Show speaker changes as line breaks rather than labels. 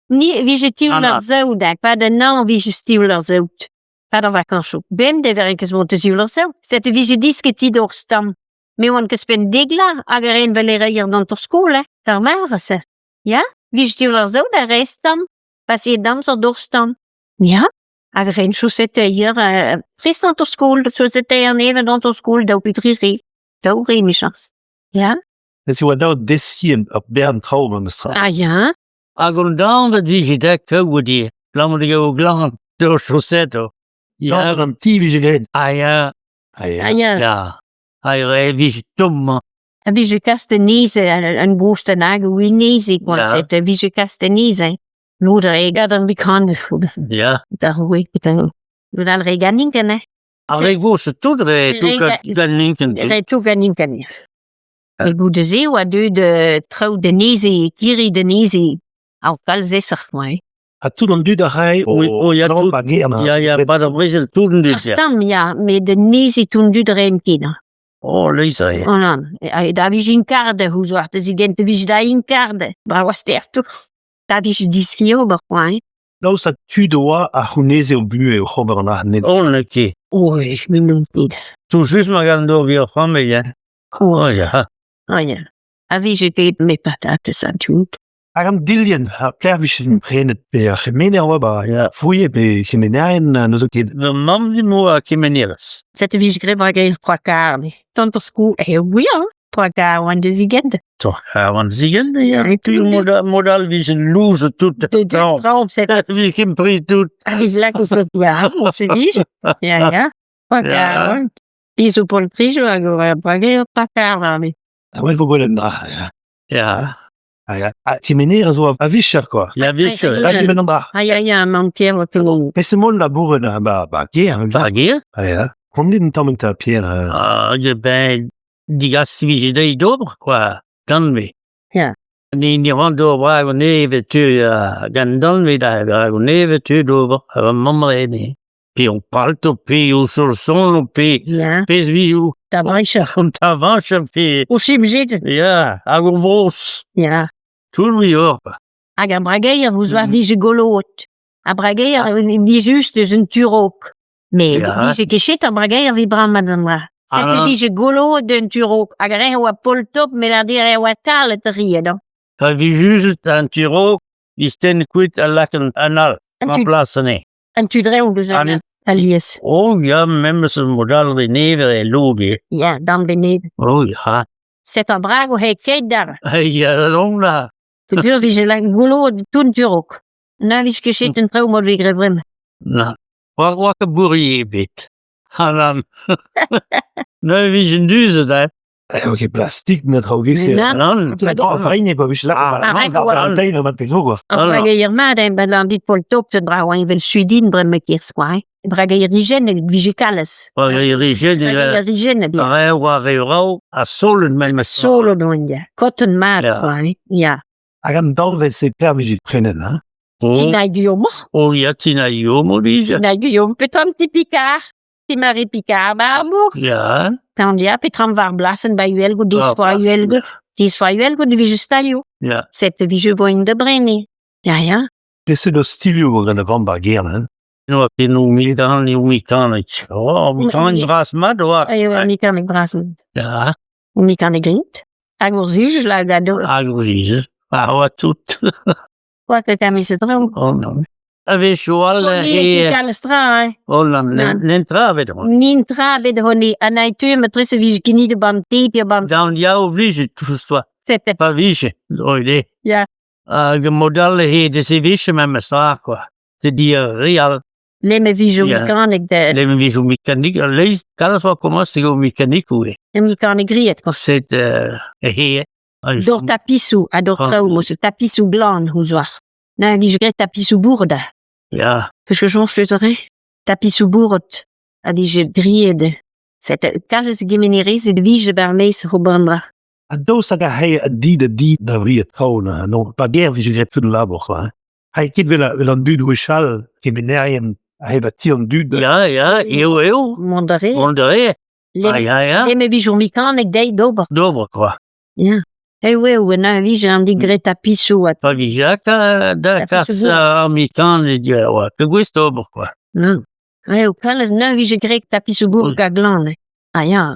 Ni vije tioul
Ah,
ar saout, ha pad an hañv vije stioul ar saout. Pad ar vakañsoù. Bemdez e ket mont da zioul ar saout. Sete vije disket dit hor stamm. Me oan ket spenn dek vloaz hag a raen vel e reier gant ar skol, hein, d'ar mare-se. Ya, vije tioul ar saout a rae stamm. Paseet amzer d'hor stamm. Ya, hag a raen chaoseteier prest an skol, chaoseteier nevez gant ar skol, daou pe dri re. Daou re, emichañs. Ya.
Ez oa dav deskiñ ur bern traoù memestra.
Ah ya.
Hag an dañvad vije da kaout ivez, abalamour da gaout glan d'ur chaosedoù.
Ya, an ti vije graet.
Ah ya.
Ah ya.
Ah ya.
Ya. Ha e vije tomm.
A vije kastennize, un gozh-bennak, winezi, quoi.
Ya.
Set, a vije kastennize. Lod a re gant an bikan,
Ya.
da roue, lod all re ganinken, eh.
Ar re gozh tout re tout ganinken.
Re tout ganinken. Goude-se oa deuet traoù d'anezhe, kirri d'anezhe, ha kalz aesoc'h oa.
Ha tout an dud a rae
o, o, ya, tout, ya, ya, pad ar brezel tout an dud,
Ar stamm, ya, met anezhe tout an dud raent ket.
Oh, Lisa, ya.
Oh nann, da vije inkarde, ouzh da zigent e vije da inkarde. Brav a ster tout. Da vije diski ober, quoi, hein.
Daoust ha tud oa a c'houneze o buhez oc'h ober an arc'hant?
Oh, n'eo ket.
Oh, me n'on ket.
Tout juste ma gant d'ober ur familh, hein. Oh ya.
Ah ya. A vije bet me patatez ha tout.
Hag an dilhenn, ar pelec'h vije prenet pe ar c'hemener oa ba ya, fouilhet pe kemenerien n'eus ket.
Va mamm din oa kemenerez.
Set e vije graet war gaer trois-quarts. Tant ar sko, eh oui, hein, trois-quarts oan da zigent.
Trois-quarts oan zigent, ya. Mod, mod all vije louz tout.
Traoñ, set.
Vije ket pris tout.
A vije lak ouzh ya, se vije. Ya, ya. Trois-quarts, oan. Ti zo poltriji hag ur brager pakar warni.
Ah ouais, vo gwelet un dra, ya.
Ya.
Ah, ya. Ah, kemener a zo a-vicher, quoi.
Ya, a-vicher.
Da kement an dra.
Ah, ya, ya, mamm Pierre oa ket
Peseurt labouret ba, ba gêr.
Ba gêr?
Ah, ya. Komzit un tamm eta, Pierre.
Ah, ben, digas vije dezhi d'ober, quoi. Danve.
Ya.
Ni ni ran d'ober hag an nevez tu gant danve da hag an nevez tu d'ober. Ha mamm re Pe ho palto, pe ho solsonoù, pe
Ya.
pezh vioù.
Tavañcher.
An tavañcher, pe...
O simzet.
Ya, hag o broz.
Ya.
Tout muioc'h.
Hag ar brageier ouzh war vije goloet. Ar brageier vije just eus un tu-raok. Met
Ya.
vije ket chet ar brageier evit bremañ d'an dra. Sete
Ah.
vije goloet un tu-raok. Hag ar re a oa pol-top, met ar re a oa kalet a ri,
Pa vije just an tu-raok, isten kuit a lak an all, en plas anezhe.
An tu drev deus
An-
alies.
Oh ya, memes ur mod all bet nevez e Loge.
Ya, dam bet nevez.
Oh ya.
Set ar brag o he ket dar.
Ya, long la.
Peogwir vije lak goulo tout turok. Na vije ket chet un traoù mod vez graet bremañ.
Na. War oa ket bourrier ebet. Ha nan. Ne vije duzet, hein.
Eo ket plastik na traoù giz-se.
Nann.
Nann.
Ah, freine pa vije lakaet.
Ah,
Nann,
ah,
an teil mat pezh zo, quoi.
Ar brageier mat eo, ben an dit pol top se dra oa evel sudin bremañ kes quoi. Hein. Brageier rijenn vije kalz.
Brageier rijenn.
Brageier rijenn.
Re oa re rao ha solet memes.
Solet oan ya. Cotton mat quoi. Hein. Ya.
Hag an danvez-se per vije prenet, hein?
Tina Guillaume.
Oh ya, Tina Guillaume, vije.
Tina Guillaume, petra un petit Picard. Ti Marie Picard ba ar bourg.
Ya.
Tan ya, petra war blasenn ba Uhelgoù, disfoa Uhelgoù. Disfoa Uhelgoù de vije stalioù.
Ya.
Set vije boen da brene. Ya, ya.
Peseurt ostilhoù gant a vamm bar gêr, hein?
No, ket no mildan eo mekanik. Oh, mekanik bras mat oa.
Eo, mekanik bras.
Ya.
Mekanik grit. Hag ur zuj la gado.
Hag ur zuj. Ah, oa tout.
Oa ket ameset traoù.
Oh non. A-wechoù all
e... Kalz tra, hein.
Oh non, n'en tra bet hon.
Nin tra bet hon An natur matrese vije kinniget ban te pe ban...
Dan ya oblige tout toi.
C'était
Pas vije, oide.
Ya.
Hag mod all he desevije memes tra, quoi. Te dir real.
Lemme vije mekanik de...
Lemme vije mekanik, leiz, kalz oa komañs eo mekanik oe.
Mekanik griet, quoi.
C'est euh, he
D'o'r tapisoù ha d'o'r traoù, mo zo tapisoù glan ouzhoc'h. Na vije graet tapisoù bourd.
Ya.
Peus ket soñj deus re? Tapisoù bourd a vije bried. Set kalz gemenerezed vije war-maez ober an dra.
Ha daoust hag a c'hell a di da di da vriad traoù neuze? Non, pa ger vije graet tout al labour, quoi. Hein. Ha ket vel, vel an dud gwechall, kemenerien a hep ti an dud.
Ya, ya, eo, eo.
Mont a re.
Mont a re.
Ah,
ya, ya.
Lemme vije mekanek dezhi d'ober.
D'ober, quoi.
Ya. Eh oui, na vije an dit graet tapisoù ha...
Pa vije da da kas ar mitan e oa ket gouest d'ober kwa.
Nann. Eo kalz neuze vije graet tapisoù bourk ha glan. Ah ya.